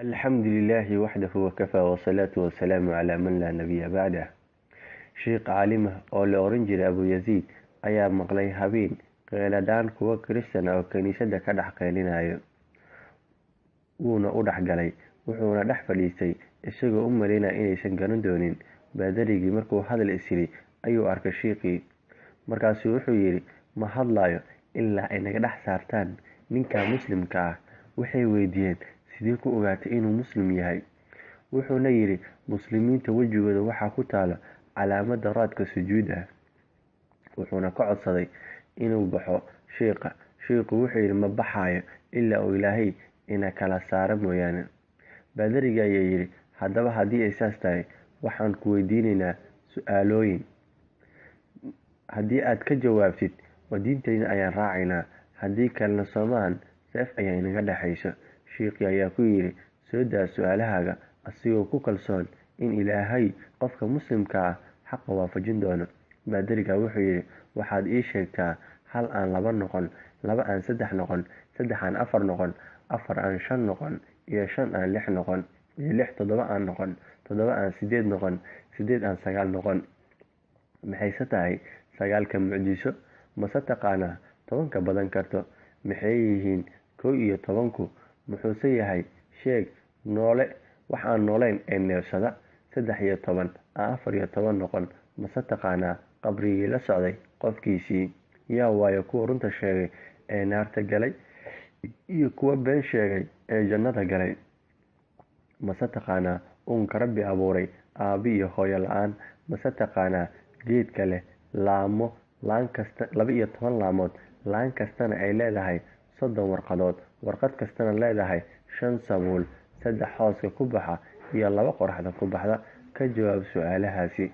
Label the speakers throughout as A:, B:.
A: Alxamdu lilaahi waxdahu wakafaa wasalaatu wasalaamu calaa man laa nabiya bacdah. Sheikh caalim ah oo la oran jiray Abu Yaziid ayaa maqlay habeen qeyladhaan kuwo Kiristan ah oo kiniisadda ka dhex qeylinayo. Wuuna u dhex galay, wuxuuna dhex fadhiistay isagoo u maleynaya inaysan garan doonin. Baadarigii markuu hadal is yiri ayuu arkay shiikhii. Markaasuu wuxuu yidhi, ma hadlayo ilaa ay naga dhex saartaan ninka muslimka ah. Waxay weydiiyeen, sidee ku ogaatay inuu muslim yahay? Wuxuuna yidhi, muslimiinta wejigooda waxaa ku taalo calaamadda raadka sujuudda. Wuxuuna ka codsaday inuu baxo shiikha. Shiikhu wuxuu yidhi, ma baxayo ilaa uu Ilaahay ina kala saaro mooyaane. Baadarigii ayaa yidhi, haddaba haddii ay saas tahay, waxaan ku weydiinaynaa su'aalooyin. Haddii aad ka jawaabtid, waa diintayna ayaan raacaynaa, haddii kalena soomahan seef ayaa inaga dhexayso. Shiikhii ayaa ku yidhi, soo daa su'aalahaaga, asigoo ku kalsoon in Ilaahay qofka muslimka ah xaqa waafajin doono. Baadariga wuxuu yidhi, waxaad ii sheegtaa hal aan laba noqon, laba aan saddex noqon, saddex aan afar noqon, afar aan shan noqon, iyo shan aan lix noqon, iyo lix toddoba aan noqon, toddoba aan sideed noqon, sideed aan sagaal noqon. Maxayse tahay sagaalka mucjiso? Mase taqaanaa tobanka badan karto? Maxay yihiin 11-ku? Muxuuse yahay sheeg noole wax aan noolayn ee neefsada? 13 aan 14 noqon. Mase taqaanaa qabrigii la socday qofkiisii? Yaa waayo kuwa runta sheegay ee naarta galay iyo kuwa been sheegay ee jannada galay? Mase taqaanaa uunka Rabbi abuuray aabbi iyo hooyo la'aan? Mase taqaanaa geedka leh laamo laan kasta 12 laamood, laan kastana ay leedahay 30 warqadood, warqad kastana leedahay 5 sabuul, 3 hooska ku baxa iyo 2 qoraxda ku baxda? Ka jawaab su'aalahaasi.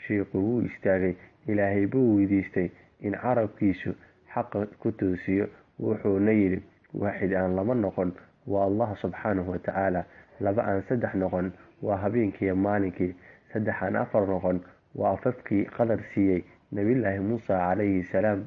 A: Shiikhu wuu istaagay, Ilaahay buu weydiistay in carabkiisu xaqa ku toosiyo. Wuxuuna yidhi, waaxid aan laba noqon waa Allah subxaanahu wa tacaala, laba aan saddex noqon waa habeenkii iyo maalinkii, saddex aan afar noqon waa afafkii qadar siiyey Nabiyullaahi Muusa calayhi salaam,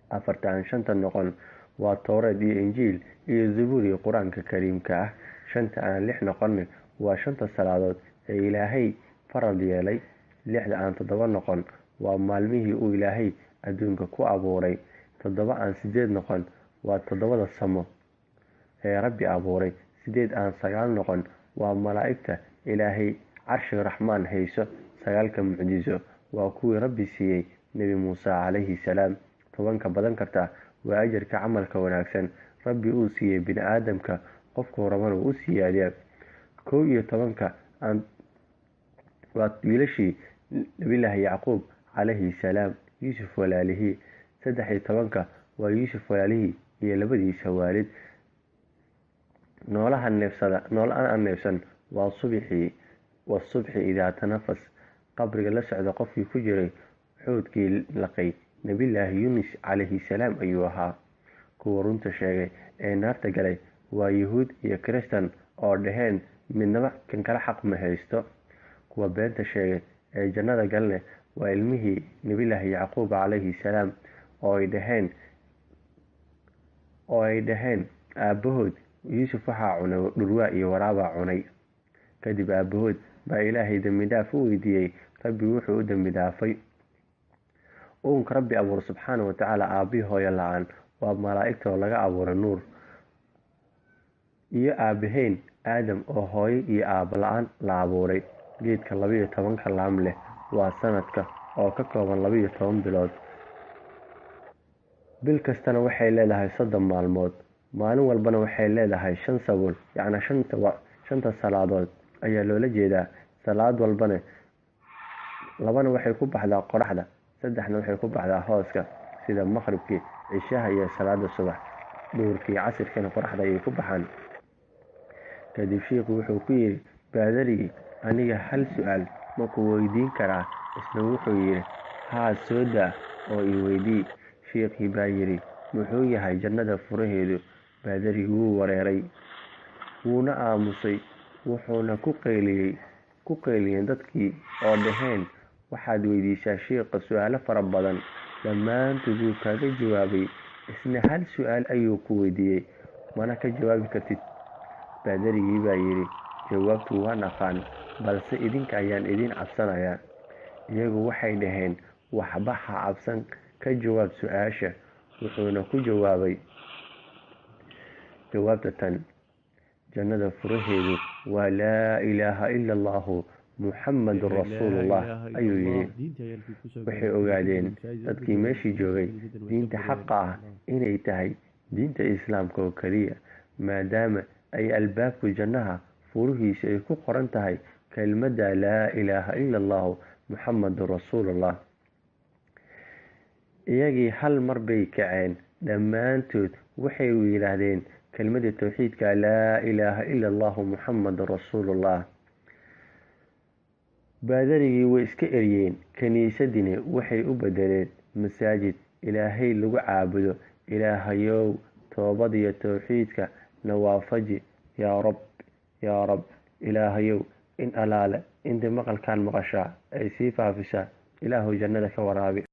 A: afarta aan shanta noqon waa Towreed iyo Injiil iyo Zabuur iyo Qur-aanka Kariimka ah, shanta aan lix noqon waa shanta salaadood ee Ilaahay farad yeelay, lixda aan toddoba noqon waa maalmihii uu Ilaahay adduunka ku abuuray, toddoba aan sideed noqon waa toddobada samo ee Rabbi abuuray, sideed aan sagaal noqon waa malaa'igta Ilaahay carshiga Raxmaan hayso, sagaalka mucjiso waa kuwii Rabbi siiyey Nebi Muuse calayhi salaam, tobanka badan karta waa ajarka camalka wanaagsan Rabbi uu siiyey bini'aadamka, qofkuu rabana wuu u siyaadiyaa. 11-ka aan waa wiilashii Nabiyullaahi Yacquub calayhi salaam, Yuusuf walaalihii. 13-ka waa Yuusuf walaalihii iyo labadiisa waalid. Noolaha neefsada, noolaha aan neefsan waa subixii, waa subxi idaa tanafas. Qabriga la socda qofkii ku jiray xuudkii laqay Nabiyullaahi Yunus calayhi salaam ayuu ahaa. Kuwa runta sheegay ee naarta galay waa Yuhuud iyo Kiristan oo dhaheen midnaba kan kala xaq ma haysto. Kuwa beenta sheegay ee jannada galne waa ilmihii Nabiyullaahi Yacquub calayhi salaam oo ay dhaheen aabahood Yuusuf waxaa cunay dhurwaa iyo waraabaa cunay. Kadib aabahood baa Ilaahay dembi dhaaf u weydiiyey, Rabbi wuxuu u dembi dhaafay. Uunka Rabbi abuur subxaanahu wa tacaala aabbi hooyo la'aan waa malaa'igta oo laga abuuray nuur, iyo aabaheen Aadam oo hooyo iyo aabbo la'aan la abuuray. Geedka 12-ka laam leh waa sanadka oo ka kooban 12 bilood. Bil kastana waxay leedahay 30 maalmood. Maalin walbana waxay leedahay 5 sabuul, yacni shanta salaadood ayaa loola jeedaa. Salaad walbana labana waxay ku baxdaa qoraxda, saddexna waxay ku baxdaa hooska, sida maqribkii, cishaha iyo salaada subax. Duhurkii casirkana qoraxda ayay ku baxaan. Kadib shiikhu wuxuu ku yidhi baadarigii, aniga hal su'aal ma ku weydiin karaa? Isna wuxuu yidhi, haa, soo daa oo i weydii. Shiikhii baa yidhi, muxuu yahay jannada furaheedu? Baadarigii wuu wareeray, wuuna aamusay, wuxuuna ku qayliyeen dadkii oo dhaheen, waxaad weydiisaa shiikha su'aalo fara badan, dhammaantood wuu kaaga jawaabay, isna hal su'aal ayuu ku weydiiyey, mana ka jawaabi kartid. Baadarigii baa yidhi, "Jawaabtu waan aqaan, balse idinka ayaan idin cabsanayaa." Iyagu waxay dhaheen, "Waxba ha cabsan, ka jawaab su-aasha." Wuxuuna ku jawaabay jawaabta tan: "Jannada furaheedu waa laa ilaaha ila Allahu, Muxamadun rasuulullah," ayuu yidhi. Waxay ogaadeen dadkii meeshii joogay diinta xaqa ah inay tahay diinta Islaamka oo keliya, maadaama ay albaabku jannaha furuhiisa ay ku qoran tahay kelmadda laa ilaaha ila Allahu, Muxamadun rasuulullah. Iyagii hal mar bay kaceen dhammaantood, waxay yidhaahdeen kelmadda towxiidka: "Laa ilaaha ila Allahu, Muxamadun rasuulullah." Baadarigii way iska eryeen, kiniisadina waxay u bedeleen masaajid Ilaahay lagu caabudo. Ilaahayow, toobad iyo towxiidka na waafaji, yaa Rab, yaa Rab. Ilaahayow, in alaale inta maqalkan maqashaa ay sii faafisaa, Ilaahu jannada ka waraabi.